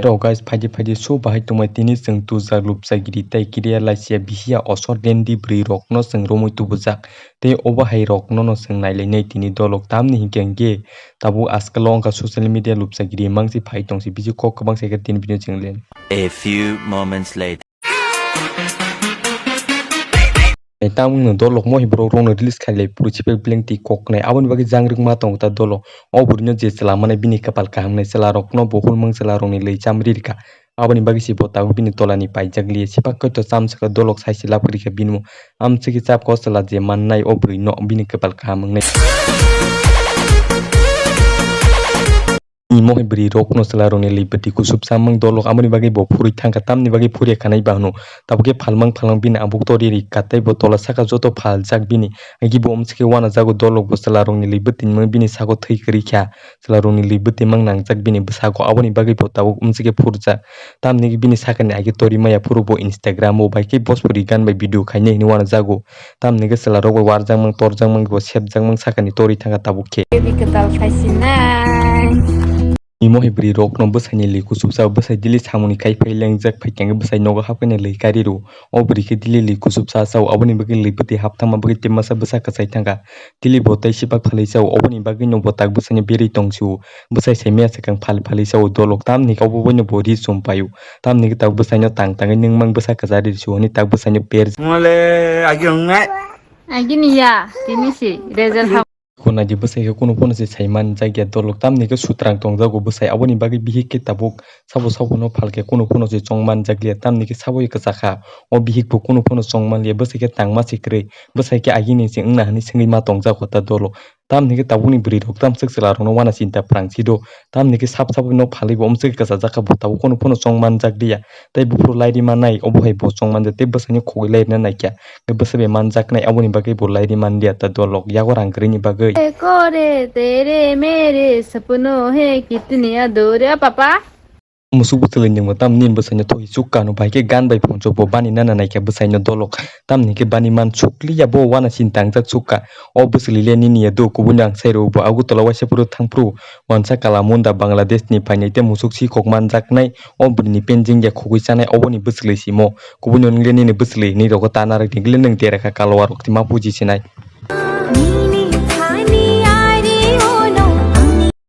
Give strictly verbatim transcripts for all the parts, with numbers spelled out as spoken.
Rok guys, phaidi phaidi su bahai tongmai tini chwng tujak lupjagiri tei kiriya laisiya bihiya osor dendi bwrwi rokno chwng romwi tubujak. Tei obo hai rokno no chwng nailainai tini dolok tamni hinkhe hinkhe tabuk askalo wngkha social media lupjagiri mangsi phai tongsi bisi kok kwbang sai khe tini bini chwng le. A few moments later. Tei tamni dolok mo hai borok rokno release khailai puri chipek bleng twi koknai. Aboni bagwi jang rwkma tongo ta dolok. O bwrwino je chwla manai bini kwpal kaham nai chwla rokno bo hulmang chwla rokni lwi cham ri rwkha. Aboni bagwi se bo tabuk bini tolani paijak liya. Sipak koi to cham swkha dolok sai se lab kwrwi kha bini mung. Amchwkhe chap ko chwla je mannai o bwrwino bini kwpal kaham wngnai. Imo hai bwrwi rokno chwla rokni lwi bwtwi kusup chamung dolok aboni bagwi bo phurwi thangkha tamni bagwi phurya khanai ba hwno. Tabuk khe phalmang phalmang bini abuk tori ri ka tei bo tola saka joto phaljak bini. Agi bo umchwkhe uanajago dolok bo chwla rokni lwi bwtwi mung bini sago thwi kwrwi kha. Chwla rokni lwi bwtwi mang nangjak bini bwsago aboni bagwi bo tabuk umchwkhe phurjak. Tamni bini sakani agi tori maya phuru bo Instagram o bai khe Bhojpuri gan bai video khainai hinwi uanajago. Tamni khe chwla rok bai warjakmang torjakmang bo sepjakmang sakani tori thangkha tabuk khe. Baby kwtal khaisinai. Imo hai bwrwi rokno bwsaini lwi kuchuksa bwsai dili samungni kai phai lengjak phai khe bwsai nogo hapkhe lwi kari rw. O bwrwi khe dili lwi kuchuksa sa o aboni bagwi lwi bwtwi hapthangma bagwi tei masa bwsa kwchai thangkha. Dili bo tei sipak phalwi sa o oboni bagwi no bo tak bwsaino berwi tong si o. Bwsai sai maya swkang phal phalwi sa o dolok tamni khe obo boino bo ri chum pai o. Tamni khe tak bwsaino tang tangwi nwngmang bwsa kwchari rw si o hwnwi tak bwsaino per. Mole agi wngnai. Agini ya, tini si result ha. Khuna di bwsai khe kunu phano se sai man jak ya dolok tamni khe sutrang tong jago bwsai aboni bagwi bihik khe tabuk sabo sabo no phal khe kunu phano se chong man jak ya tamni khe sabo ya kwchak kha o bihik bo kunu phano chong man ya bwsai khe tangma se kwrwi bwsai khe agini se wngna hinwi swngwi ma tong jago ta dolok tamni khe tabukni bwrwi rok tamswk chwla rok no uana chinta phrang si do. Tamni khe sab sabo no phalwi bo umswk kwchajak kha bo tabuk kunu phano chong man jak liya. Tei buphuru lairima nai obo hai bo chong man jak tei bwsai ni khogwi lairina nai kha. Tei bwsai bai man jak nai aboni bagwi bo lairima liya ta dolok yago rang kwrwi ni bagwi. Kore tere mere sapno he kitni adore papa. Musuk bwswlwi nwng bo tam nini bwsai no thoi chuk kha no bai khe gan bai phone chuk bo bani nana nai kha bwsai no dolok. Tamni khe bani man chuk liya bo uana chinta wngjak chuk kha. O bwswlwi le nini ya do kubuni ang sai rw bo Agartala waisa phuru thang phuru. Wansa kala munda Bangladesh ni phainai tei musuk si kok manjaknai o bwrwini penjing ya khogwi chanai oboni bwswlwi simo kubuni ongle nini bwswlwi hinwi rogo ta narwk ni gile nwng dera kha kalwa rok twi ma puji sinai.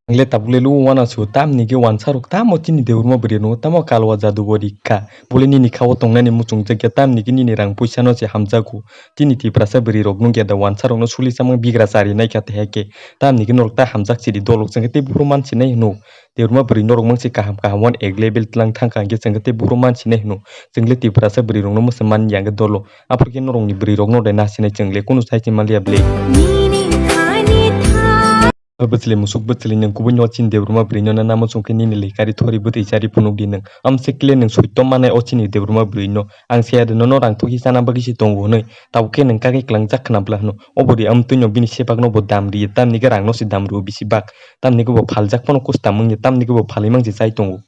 Ang le tabuk le lu wana su tamni khe wansa rok tamo chini debor ma bwrwi no tamo kalwa jadu bo rikha. Bole nini kha o tongnani muchungjak ya tamni khe nini rang puisa no se hamjago. Chini Tiprasa bwrwi rok nungya da wansa rok no suli chamung bigra chari naikha te hai khe. Tamni khe norok ta hamjak sidi dolok chwng khe tei buphuru mansi nai hwno. Tei ruma bwrwi norok mangsi kaham kaham wan ek level tlang thangkha hwnkhe chwng khe tei buphuru mansi nai hwno. Chwng le Tiprasa bwrwi rok no mwsa man ya hwnkhe dolo. Aphuru khe norok ni bwrwi rok no de nasinai chwng le kunu sai se manliya ble. Bwchwlwi musuk bwchwlwi nwng kubui no chini debor ma bwrwi no na namo chwng khe nini lei kari thori bwtwi chari phunuk di nwng. Amswk le nwng soito manai o chini debor ma bwrwi no. Ang se ado nono rang thokhi chana bagwi se tongo hwnwi. Tabuk khe nwng kagwi kwlangjak khna bwla hwno. O bwrwi amtwi no bini sebak no bo dam riya, tamni khe rang no se dam rwo bisi bak. Tamni khe bo phaljak phano kustam wngya, tamni khe bo phalwi mang se chai tongo.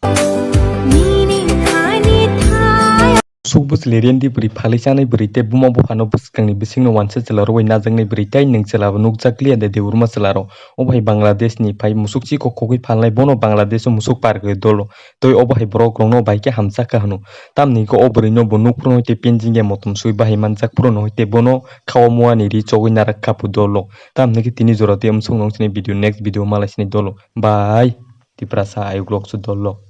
Suk bwchwlwi rendi bwrwi phalwi chanai bwrwi tei buma bupha no bwskang ni bising no wansa chwla rwui najaknai bwrwi tei nwng chwla bo nukjak liya de debor ma chwla rw. O bai Bangladesh ni phai musuk chikok khogwi phalnai bono Bangladesh o musuk par khe dolo. Tei obo hai borok rokno bai khe hamjak kha hwno. Tamni khe o bwrwino bo nuk phuru tei penjing ya motom sui bahai manjak phuru no tei bono kha o mua ni ri chogwi narak kha phu dolo. Tamni khe tini jora tei amsuk nong sini video next video malai sini dolo. Bye. Tiprasa ayuk lok su dolo.